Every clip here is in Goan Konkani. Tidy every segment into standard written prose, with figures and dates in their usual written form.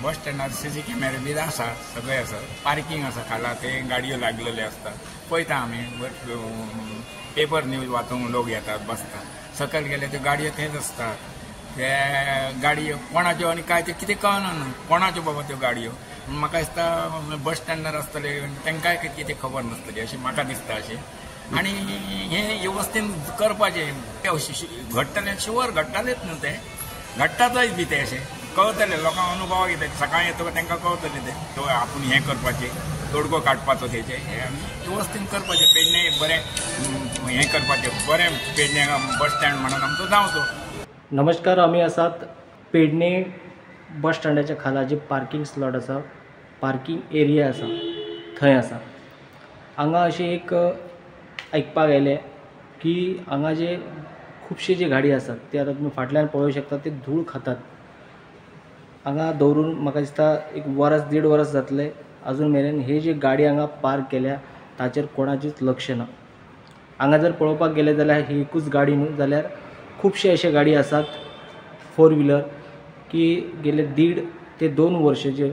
बस स्टँडार सीसी कॅमेरे बी आसा, सगळे आसा, पार्किंग आसा खाला, ते गाडयो लागलेले आसता, पळयता आमी. पेपर न्यूज वाचूंक लोक येतात, बसतात. सकयल गेले त्यो गाडयो थंयच आसतात. ते गाडयो कोणाच्यो आनी काय ते कितें कळना न्हू कोणाच्यो बाबा त्यो गाडयो. म्हाका दिसता बस स्टँडार आसतले, तांकांय कितें खबर नासतली अशें म्हाका दिसता अशें. आनी हें वेवस्थीन करपाचें, घडटलें शुवर घडटालेच न्हू, तें घडटातय बी तें अशें कळतलें लोकांक, अनुभव येता. सकाळीं येतकच तांकां कळतलें तें, तो आपूण हें करपाचें, तोडगो काडपाचो तेचें, हें आमी वेवस्थीन करपाचें. पेडणें एक बरें हें करपाचें, बरें पेडणें बस स्टँड म्हणून आमचो जावचो. नमस्कार, आमी आसात पेडणे बस स्टँडाच्या खाला जे पार्किंग स्लॉट आसा, पार्किंग एरिया आसा थंय आसा. हांगा अशें एक आयकपाक आयलें की हांगा जे खुबशे जे गाडी आसात ते आतां तुमी फाटल्यान पळोवंक शकता, ते धूळ खातात. हांगा दवरून म्हाका दिसता एक वरस देड वरस जातलें, अजून मेरेन हे जे गाडी हांगा पार्क केल्या ताचेर कोणाचेच लक्ष ना. हांगा जर पळोवपाक गेले जाल्यार ही एकूच गाडी न्हू, जाल्यार खुबशे अशे गाडी आसात फोर व्हिलर की गेले 1.5 ते 2 वर्ष जे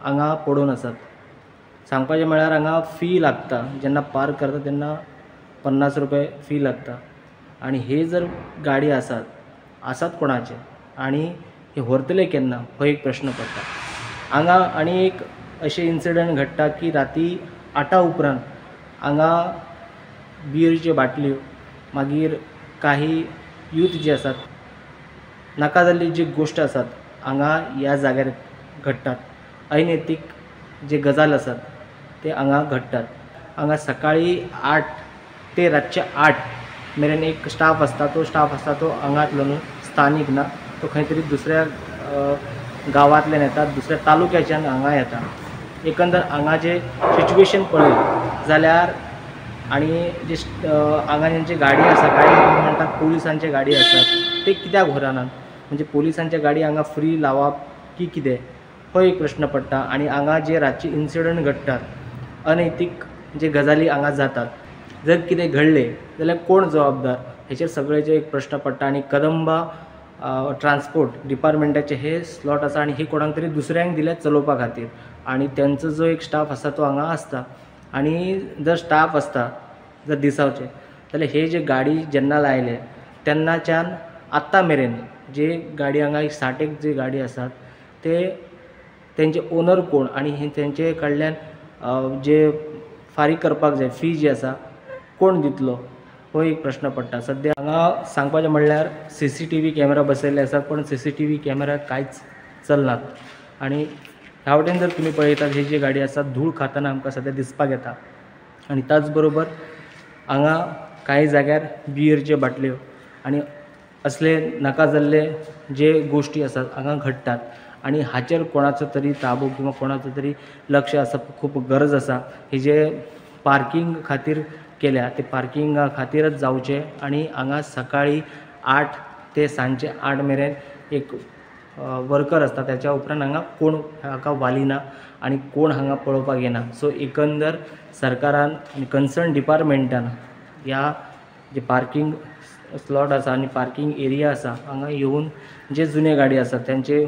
हांगा पडून आसात. सांगपाचें म्हळ्यार हांगा फी लागता, जेन्ना पार्क करता तेन्ना 50 रुपये फी लागता. आनी हे जर गाडी आसात आसात कोणाचे आनी हे व्हरतले केन्ना हो एक प्रश्न पडटा. हांगा आनी एक अशें इन्सिडंट घडटा की राती 8 उपरांत हांगा बियरच्यो बाटल्यो, मागीर काही यूथ जे आसात नाका जाल्ली जी गोश्ट आसात हांगा ह्या जाग्यार घडटात. अनैतीक जे गजाल आसात ते हांगा घडटात. हांगा सकाळी 8 ते रातचे 8 मेरेन एक स्टाफ आसता, तो स्टाफ आसता तो हांगांतलो न्हू, स्थानीक ना, तो खंय तरी दुसऱ्या गांवांतल्यान येता, दुसऱ्या तालुक्याच्यान हांगा येता. एकंदर हांगा जे सिच्युएशन पळयत जाल्यार आनी जे हांगा जेंची गाडी आसा, गाडी म्हणटात पुलिसांचे गाडी आसात, ते कित्याक व्हरनात? म्हणजे पुलिसांच्या गाडी हांगा फ्री लावप की कितें, हो एक प्रश्न पडटा. आनी हांगा जे रातचे इन्सिडंट घडटात, अनैतीक जे गजाली हांगा जातात, जर कितें घडलें जाल्यार कोण जबाबदार हेचेर सगळ्याचेर एक प्रश्न पडटा. आनी कदंबा ट्रान्सपोर्ट डिपार्टमेंटाचे हे स्लॉट आसा आनी हे कोणाक तरी दुसऱ्यांक दिल्या चलोवपा खातीर, आनी तेंचो जो एक स्टाफ आसा तो हांगा आसता. आनी जर स्टाफ आसता जर दिसावचे जाल्यार हे जे गाडी जेन्ना लायले तेन्नाच्यान आत्तां मेरेन जे गाडी हांगा 60 एक जे गाडी आसात ते तेंचे ओनर कोण आनी हे तेंचे कडल्यान जे फारीक करपाक जाय फी जी आसा कोण दितलो, हो एक प्रश्न पडटा. सद्या हांगा सांगपाचें म्हणल्यार CCTV camera बसयल्ले आसात, पण CCTV camera कांयच चलनात. आनी ह्या वटेन जर तुमी पळयतात ही जी गाडी आसा धूळ खातना आमकां सद्या दिसपाक येता. आनी त्याच बरोबर हांगा कांय जाग्यार बियरच्यो बाटल्यो आनी असले नाका जाल्ले जे गोश्टी आसात हांगा घडटात. आनी हाचेर कोणाचो तरी ताबो किंवा कोणाचो तरी लक्ष आसप खूब गरज आसा. ही जे पार्किंग खातीर केल्या ते पार्किंगा खातीरच जावचें. आनी हांगा सकाळी 8 ते सांजचे 8 मेरेन एक वर्कर आसता, त्याच्या उपरांत हांगा कोण हाका वाली ना आनी कोण हांगा पळोवपाक येना. सो एकंदर सरकारान आनी कन्सर्न डिपार्टमेंटान ह्या जे पार्किंग स्लॉट आसा आनी पार्किंग एरिया आसा हांगा येवन जे जुने गाडी आसात त्यांचे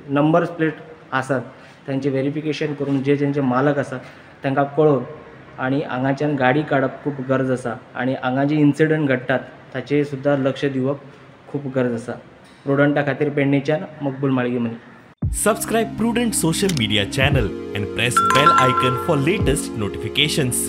नंबर प्लेट आसात त्यांचे वेरिफिकेशन करून जे जेंचे मालक आसात तांकां कळोवन आनी हांगाच्यान गाडी काडप खूब गरज आसा. आनी हांगा जे इन्सिडंट घडटात ताचेर सुद्दां लक्ष दिवप खूब गरज आसा. प्रुडंटा खातीर पेडणेच्यान Maqbool Malgimani. Subscribe Prudent social media channel and press bell icon for latest notifications.